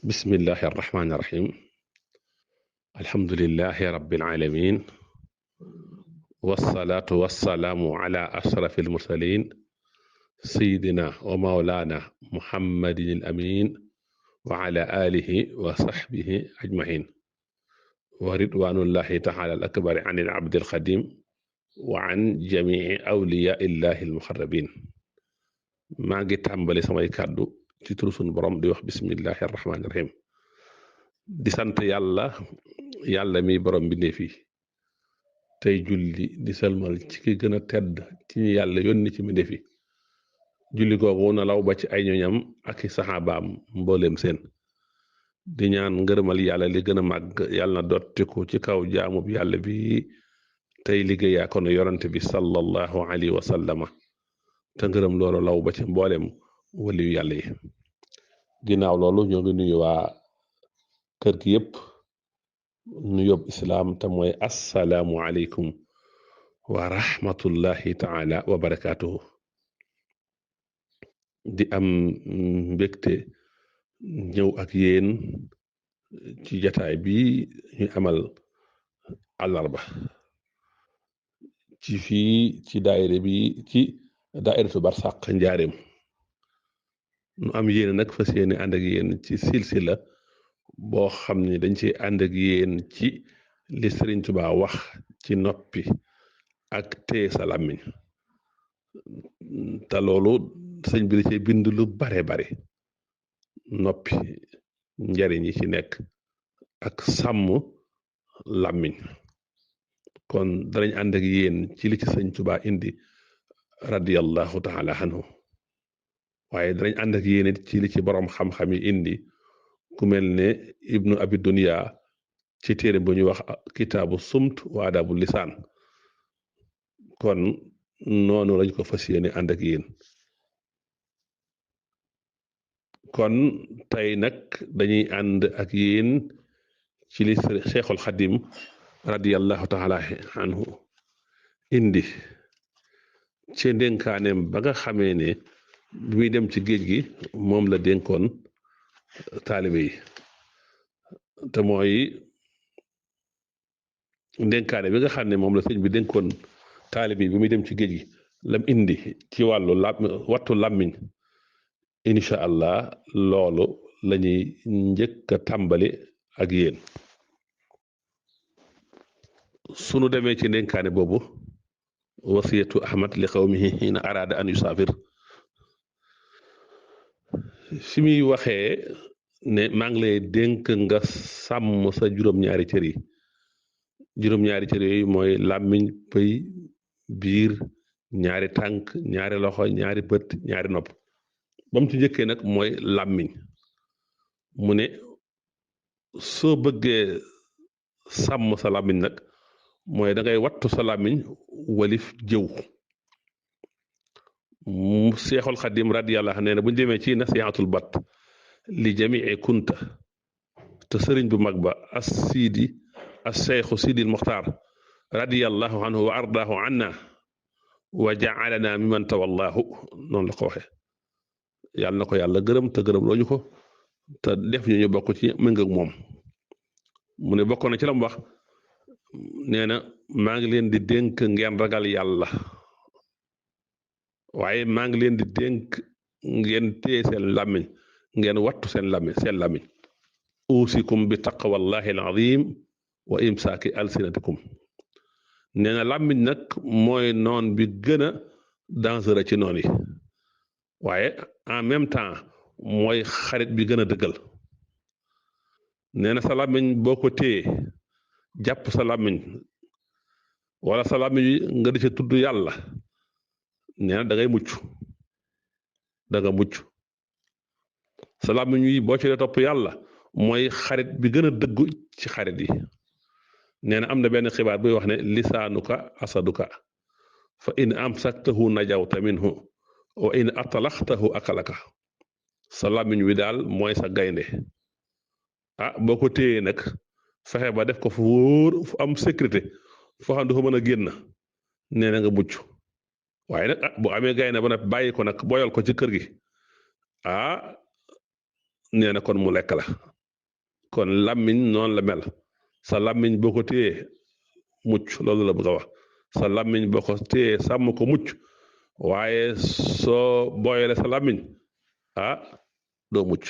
bismillahi arrahmani irrahim alhamdulilahi rabilalamin walsalaatu walsalaamu ala ashrafi almursalin sayidina wa maulana muhammadin al amin wa ala alihi wa saxbihi ajmain wa ridwanullahi taala al akbari an al abdi alxadim wa an jamii awliya illahi almuxarrabin maa ngi tàmbali samay kàddu ci turu sunu borom di wax bismillahi arrahmani irrahim di sant yàlla mi borom bindéef yi tey julli di salmal ci ki gën a tedd ci ñi yàlla yónni ci mbindéef yi julli googu na law ba ci ay ñoñam ak i saxaabaam mbooleem seen di ñaan ngërëmal yàlla li gën a màgg yàlla na dottiku ci kaw jaamub yàlla bi tey liggéeyaa ko nu yorante bi sallallahu alayhi wa sallama te ngërëm loolu law ba ci mbooleem waliyu yàlla yi ginnaaw loolu ñoo ngi nuyu waa kër gi yépp nu yóbbu islaam te mooy assalaamu aleykum wa rahmatullahi taala wa barakaatuhu di am mbégte ñëw ak yéen ci jataay bi ñu amal àllarba ci fii ci daayira bi ci daayiratu barsàq njaareem nu am yéen nag fas yéene ànd ak yéen ci silsila boo xam ne dañ ci ànd ak yéen ci li Sëriñ Tuubaa wax ci noppi ak téye sa làmmiñ te loolu sëñ bi da cee bind lu bare noppi njariñ yi ci nekk ak sàmm làmmiñ kon danañ ànd ak yéen ci li ci Sëriñ Tuubaa indi radiyallahu taala anhu waaye danañ ànd ak yéen ci li ci boroom xam-xam yi indi ku mel ne ibnu abi dunya ci téere bu ñuy wax kitaabu sumt wa adabu lisaan kon noonu lañ ko fas yéene ànd ak yéen kon tey nag dañuy ànd ak yéen ci li Cheikhul Xadim radiyallahu taala anhu indi ci dénkaaneem ba nga xamee ne bi muy dem ci géej gi moom la dénkoon taalibe yi te mooy dénkaane bi nga xam ne moom la sëñ bi dénkoon taalibe yi bi muy dem ci géej gi lam indi ci wàllu wattu làmmiñ incha allah loolu lañuy njëkk a tàmbali ak yéen sunu demee ci dénkaane boobu wasiyatu ahmad li qawmihi hiina araada an yusaafir fi muy waxee ne maa ngi lay dénk nga sàmm sa juróom-ñaari cër yi juróom-ñaari cër yooyu mooy làmmiñ pëy biir ñaari tànk ñaari loxo ñaari bët ñaari nopp ba mu ci njëkkee nag mooy làmmiñ mu ne soo bëggee sàmm sa làmmiñ nag mooy da ngay wattu sa làmmiñ walif jëw mu Seexul Xadim radiyallahu nee na bu ñu demee ci nasihatul bat li jamii kunta te sëriñ bu mag ba as siidi as seexu siidil muxtaar radiyallahu anhu wa ardaahu anna wa jaalana miman tawallahu noonu la ko waxe yàlla na ko yàlla gërëm te gërëm loo ñu ko te def ñu bokk ci méngag moom mu ne bokkoon na ci la mu wax nee na maa ngi leen di dénk ngeen ragal yàlla waaye maa ngi leen di dénk ngeen téye seen làmmiñ ngeen wattu seen làmmiñ uusikum bi taqwallahi alazim wa imsaaki alsinatikum nee na làmmiñ nag mooy noon bi gën a dangereux ci noon yi waaye en même temps mooy xarit bi gën a dëggal nee na sa làmmiñ boo ko téye jàpp sa làmmiñ wala sa làmmiñ nga di ca tudd yàlla nee na da ngay mucc da nga mucc sa làmmiñ wi boo ci dee topp yàlla mooy xarit bi gën a dëggu ci xarit yi nee na am na benn xibaar buy wax ne lisaanuka asaduka fa in amsaktahu najawta minhu wa in atalaxtahu akalaka sa làmmiñ wi daal mooy sa gaynde boo ko téyee nag fexe ba def ko fu wóor fu am sécurité foo xam du fa mën a génn nee na nga mucc waaye nag bu amee gaynde ba nag bàyyi ko nag boyal ko ci kër gi nee na kon mu lekk la kon làmmiñ noonu la mel sa làmmiñ boo ko téyee mucc loolu la bëgg a wax sa làmmiñ boo ko téyee sàmm ko mucc waaye soo booyale sa làmmiñ ah doo mucc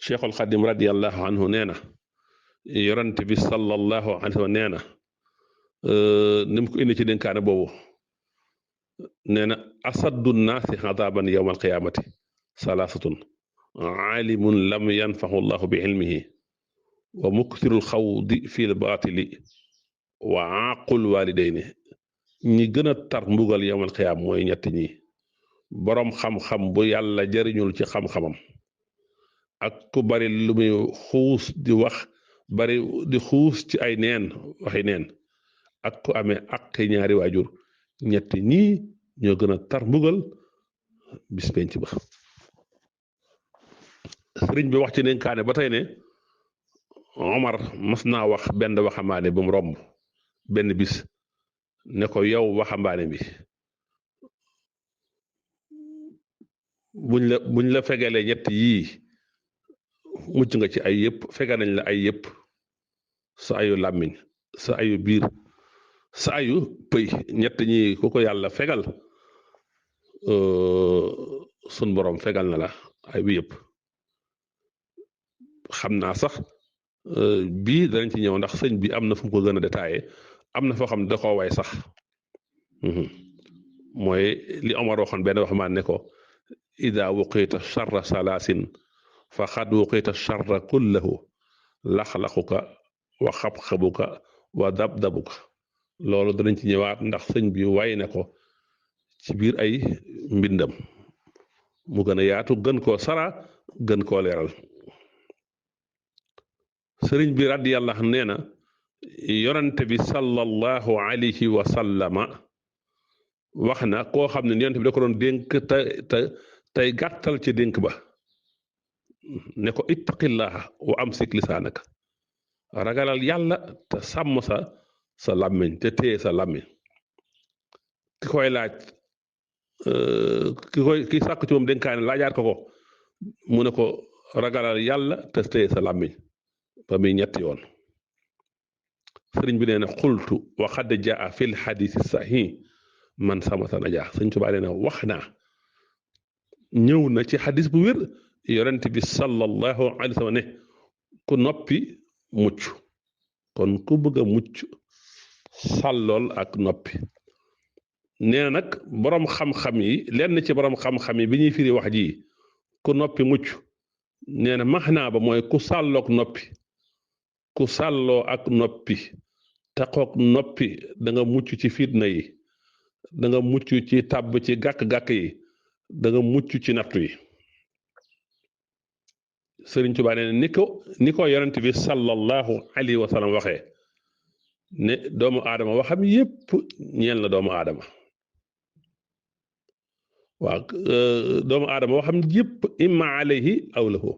cheikhul xadim radiallahu anhu nee na yorante bi sallallahu alayhi wa sallam nee na ni mu ko indi ci dénkaane boobu nee na asaddu naasi adaban yowma alqiyamati salaasatun aalimun lam yanfahu llahu bi ilmihi wa muktirul xawdi fi l baatili wa aaqul walidayni ñi gën a tar mbugal yowmal qiyaam mooy ñett ñi boroom xam-xam bu yàlla jariñul ci xam-xamam ak ku bari lu muy xuus di wax bari di xuus ci ay neen waxi neen ak ku amee ak ñaari waajur ñett ñii ñoo gën a tar mbugal bis penc ba sëriñ bi wax ci dénkaane ba tey ne Omar mas naa wax benn waxambaane bu mu romb benn bis ne ko yow waxambaane bi buñ la fegalee ñett yii mucc nga ci ay yëpp fega nañ la ay yëpp sa ayu làmmiñ sa ayu biir sa ayu pëy ñett ñi ku ko yàlla fegal sun borom fegal na la ay bi yëpp xam naa sax bii danañ ci ñëw ndax sëñ bi am na fu mu ko gën a détaillé am na foo xam ne da koo way sax mooy li Omar waxoon benn waxamaan ne ko ida wuqita charra salaasin fa xad wuqita charra kullahu laxlaxuka wa xab-xabuka wa dab-dabuka loolu danañ ci ñëwaat ndax sëñ bi way ne ko ci biir ay mbindam mu gën a yaatu gën koo sara gën koo leeral sëriñ bi radiyallahu nee na yonante bi sallallahu alayhi wa sallama wax na koo xam ne yonante bi da ko doon dénk tey gàttal ci dénk ba ne ko ittaqillaha wa amsik lisaanaka ragalal yàlla te sàmm sa làmmiñ te téye sa làmmiñ ki koy laaj ki sàkk ci moom dénkaane laajaat ko mu ne ko ragalal yàlla te téye sa làmmiñ ba muy ñetti yoon sëriñ bi nee na xultu wa xad jaa fil xadisi sahih man samata najaa sëñ Tuubaa nee na wax naa ñëw na ci xadis bu wér yonent bi sallallahu alayhi wa sallam ne ku noppi mucc kon ku bëgg a mucc sàllool ak noppi nee na nag boroom xam-xam yi lenn ci boroom xam-xam yi bi ñuy firi wax ji ku noppi mucc nee na maxnaa ba mooy ku sàlloog noppi ku sàlloo ak noppi taxoog noppi da nga mucc ci fitna yi da nga mucc ci tàbb ci gàkk-gàkk yi da nga mucc ci nattu yi Sëriñ Tuubaa nee ni ko yonent bi sallallahu alayhi wa sallam waxee ne doomu aadama waxam yépp ñeel na doomu aadama waaw doomu aadama waxam yépp imma alayhi aw lahu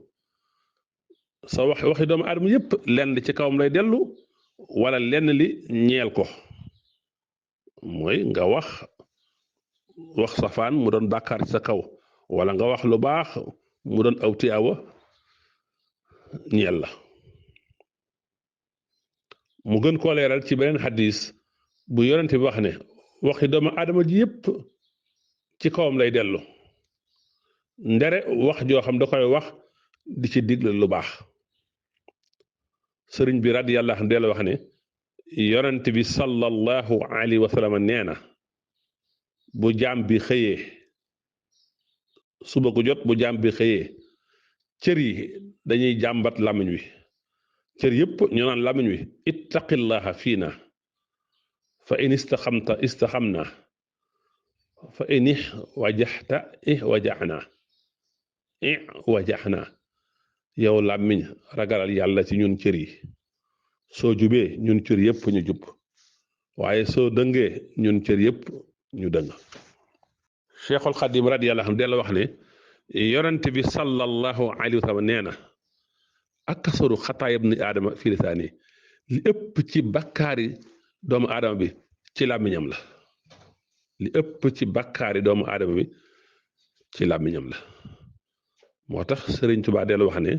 sa waxi doomu aadama yépp lenn ci kawam lay dellu wala lenn li ñeel ko mooy nga wax safaan mu doon bàkkaar ci sa kaw wala nga wax lu baax mu doon aw tiyaawa ñeel la mu gën koo leeral ci beneen xadis bu yonente bi wax ne waxi doomu aadama ji yépp ci kawam lay dellu ndere wax joo xam da koy wax di ci digle lu baax sëriñ bi radiyallahu anhu delloo wax ne yonent bi sallallahu alayhi wa sallam nee na bu jaam bi xëyee suba gu jot bu jaam bi xëyee cër yi dañuy jàmbat làmmiñ wi cër yépp ñu naan làmmiñ wi ittaqillaha fiina fa in istaxamta istaxamna fa in wajaxta wajaxna yow làmmiñ ragalal yàlla ci ñun cër yi soo jubee ñun cër yépp ñu jub waaye soo dëngee ñun cër yépp ñu dëng Cheikhul Xadim radiyallahu anhu della wax ne yonent bi sallallahu alayhi wa sallam nee na akasaru xataaya ibni aadama fi lisaani li ëpp ci bakkaari doomu aadama bi ci làmmiñam la li ëpp ci bakkaari doomu aadama bi ci làmmiñam la moo tax Sëriñ Tuubaa dellu wax ne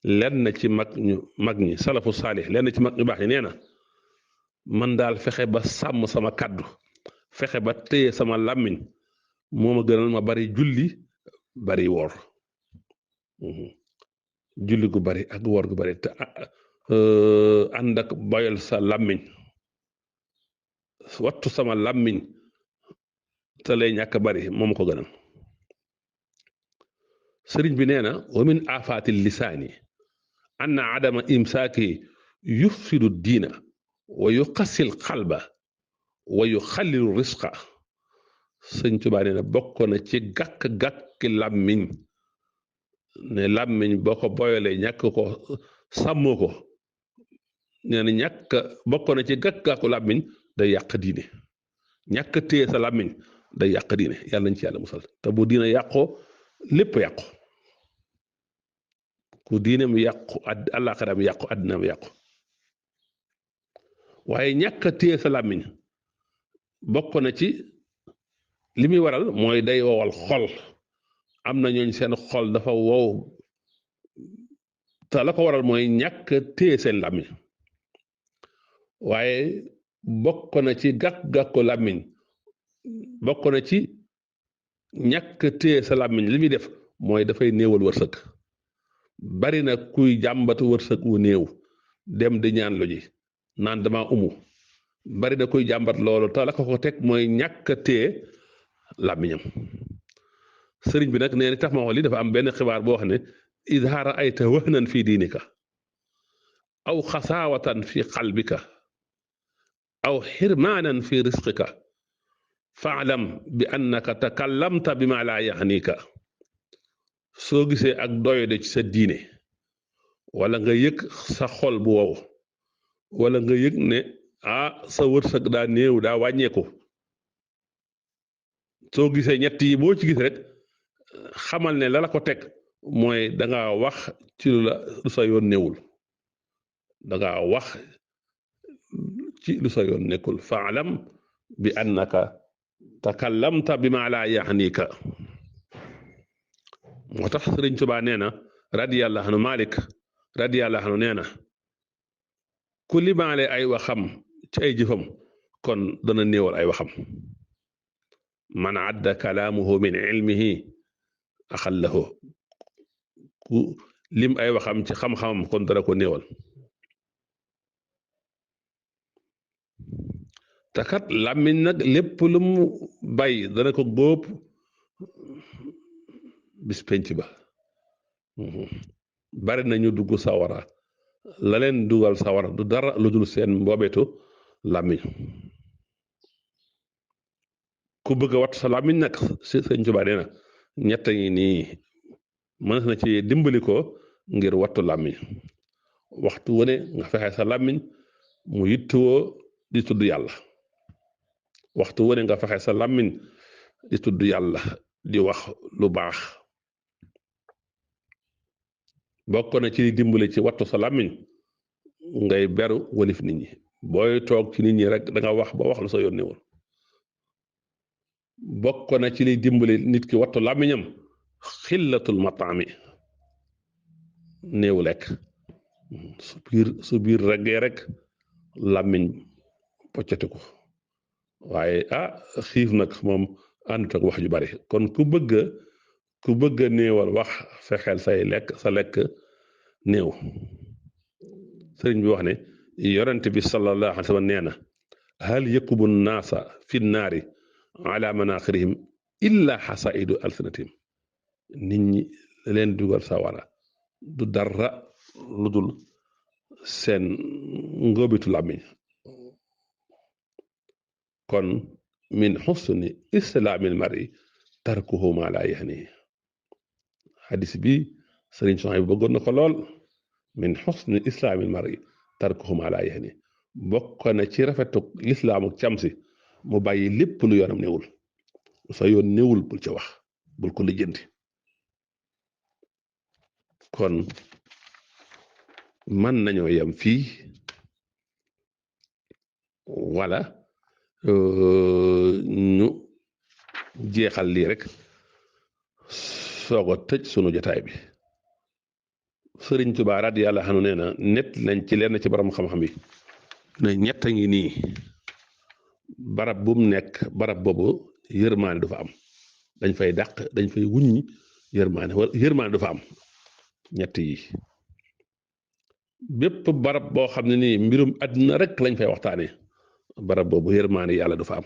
lenn ci mag ñi salafu saalix lenn ci mag ñu baax ñi nee na man daal fexe ba sàmm sama kàddu fexe ba téye sama làmmiñ moo ma gënal ma bari julli bari woor julli gu bari ak woor gu bari te ànd ak boyal sa làmmiñ wattu sama làmmiñ te lay ñàkk bari moom ko gënal sëriñ bi nee na wa min afaati lisaani anna adama imsaaki yufsidu diina wa yuqassil xalba wa yuxallilu risqa sëñ Tuubaa nee na bokk na ci gàkk-gàkki làmmiñ ne làmmiñ boo ko boyalee ñàkk ko sàmmoo ko nee na bokk na ci gàkk-gàkku làmmiñ day yàq diine ñàkk téye sa làmmiñ day yàq diine yàlla nañ ci yàlla musal te bu diine yàqoo lépp yàqu ku diine mu yàqu àllaaxira mu yàqu àddina mu yàqu waaye ñàkk téye sa làmmiñ bokk na ci li muy waral mooy day wowal xol am na ñooñ seen xol dafa wow te la ko waral mooy ñàkk téye seen làmmiñ waaye bokk na ci gàkk-gàkku làmmiñ bokk na ci ñàkk téye sa làmmiñ li muy def mooy dafay néewal wërsëg bari na kuy jàmbatu wërsëg wu néew dem di ñaan lu ji naan dama umu bari na kuy jàmbat loolu te la ko teg mooy ñàkk téye làmmiñam sëriñ bi nag nee na tax ma wax li dafa am benn xibaar boo xam ne idaa raayta wahnan fi diinika aw xasaawatan fi qalbika aw xirmaanan fi risqika faalam bi annaka takallamta bi ma laa yaxniika soo gisee ak doyode ci sa diine wala nga yëg sa xol bu wow wala nga yëg ne sa wërsëg daa néew daa wàññeeku soo gisee ñett yi boo ci gis rek xamal ne la ko teg mooy danga wax ci lu sa yoon néewul danga wax ci lu sa yoon nekkul faalam bi annaka takallamta bi ma laa yaxniika moo tax Sëriñ Tuubaa nee na radiyallahu anhu Malik radiyallahu anhu nee na ku limaale ay waxam ci ay jëfam kon dana néewal ay waxam man adda kalaamuhu min ilmihi axallahu ku lim ay waxam ci xam-xamam kon dana ko néewal te kat làmmiñ nag lépp lu mu bay dana ko góob bis penc ba bari nañu dugg sawara la leen dugal sawara du dara lu dul seen mboobeetu làmmiñ ku bëgg a wat sa làmmiñ nag si sëñ Tuubaa nee na ñett ñi nii mën na ci dimbali ko ngir wattu làmmiñ waxtu wane nga fexe sa làmmiñ mu yittewoo di tudd yàlla waxtu wane nga fexe sa làmmiñ di tudd yàlla di wax lu baax bokk na ci dimbali ci wattu sa làmmiñ ngay beru walif nit ñi booy toog ci nit ñi rek danga wax ba wax lu sa yónnee woon bokk na ci liy dimbali nit ki wattu làmmiñam xillatul mataami néew lekk su biir reggee rek làmmiñ poccati ko waaye xiif nag moom àndut ak wax ju bari kon ku bëgg a néewal wax fexeel sa lekk néew sëriñ bi wax ne yonent bi sallallahu alayhi wa sallam nee na hal yakubu naasa fi naari ala manaaxirihim illa xasaidu alsinatihim nit ñi leen dugal sawara du dara lu dul seen ngóobitu làmmiñ kon min xusni islaamil mari tarkuhu ma laa yaxnihi xadis bi sëriñ Sohaybu bëggoon na ko lool min xusni islaamil mari tarkuhu ma laa yaxnihi bokk na ci rafetu lislaamu camsi mu bàyyi lépp lu yoonam néewul sa yoon néewul bul ca wax bul ko lijjanti kon mën nañoo yem fii wala ñu jeexal lii rek soog a tëj sunu jotaay bi Sëriñ Tuubaa radiyallaahu anhu nee na net nañ ci lenn ci borom xam-xam yi ne ñett a ngi nii barab bu mu nekk barab boobu yërmaane du fa am dañ fay dàq dañ fay wuññi yërmaane du fa am ñett yi bépp barab boo xam ne nii mbirum àddina rek lañ fay waxtaane barab boobu yërmaane yàlla du fa am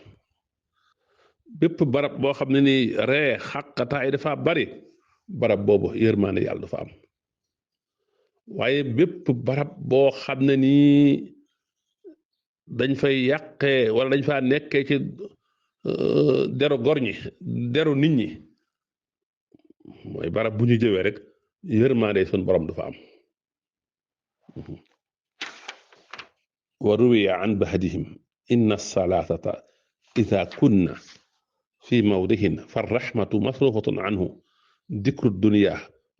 bépp barab boo xam ne nii ree xàqataay dafa bari barab boobu yërmaane yàlla du fa am waaye bépp barab boo xam ne nii dañ fay yàqee wala dañ faa nekkee ci deru gor ñi deru nit ñi mooy barab bu ñu jëwee rek yërmaande sun borom du fa am wa ruwiya an bahadihim inna salaatata ida kunna fi mawdihin fa rahmatu masrufatun anhu dikru dunia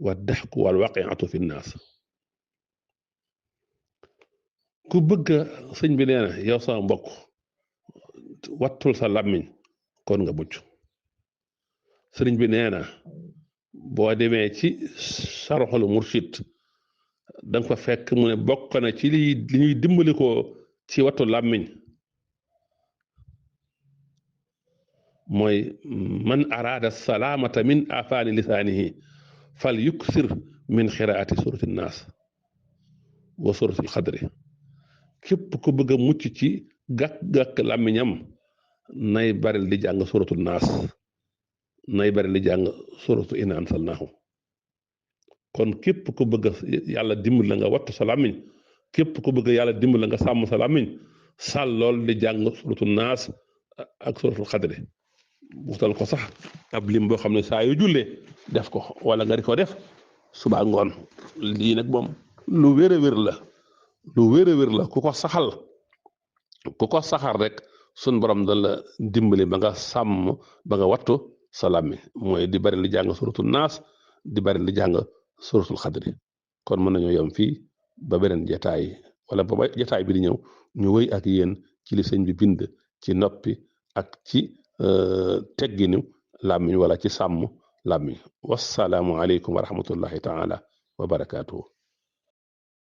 wa daxku wal waqiatu fi nnaas ku bëgg sëñ bi nee na yow sama mbokk wattul sa làmmiñ kon nga mucc sëriñ bi nee na boo demee ci sarxul murshid da nga fa fekk mu ne bokk na ci li ñuy dimbali ko ci wattu làmmiñ mooy man araada salaamata min afaani lisaanihi fal yuksir min xiraati surati naas wa surati xadri képp ku bëgg a mucc ci gàkk-gàkk làmmiñam nay baril di jàng suratu naas nay baril di jàng suratu inna ansalnaahu kon képp ku bëgg yàlla dimbal la nga wattu sa làmmiñ képp ku bëgg yàlla dimbal la nga sàmm sa làmmiñ sàll lool di jàng suratu naas ak suratu xadri wutal ko sax ab lim boo xam ne saa yu jullee def ko wala nga di ko def suba ngoon lii nag moom lu wér a wér la lu wér a wér la ku ko saxal rek sun borom da la dimbali ba nga sàmm ba nga wattu sa làmmiñ mooy di bari li jàng suratul naas di bari li jàng suratul xadri kon mën nañoo yem fii ba beneen jataay wala ba jataay bi di ñëw ñu wéy ak yéen ci li sëñ bi bind ci noppi ak ci tegginu làmmiñ wala ci sàmm làmmiñ wassalaamu aleykum wa rahmatullahi taala wa barakaatuhu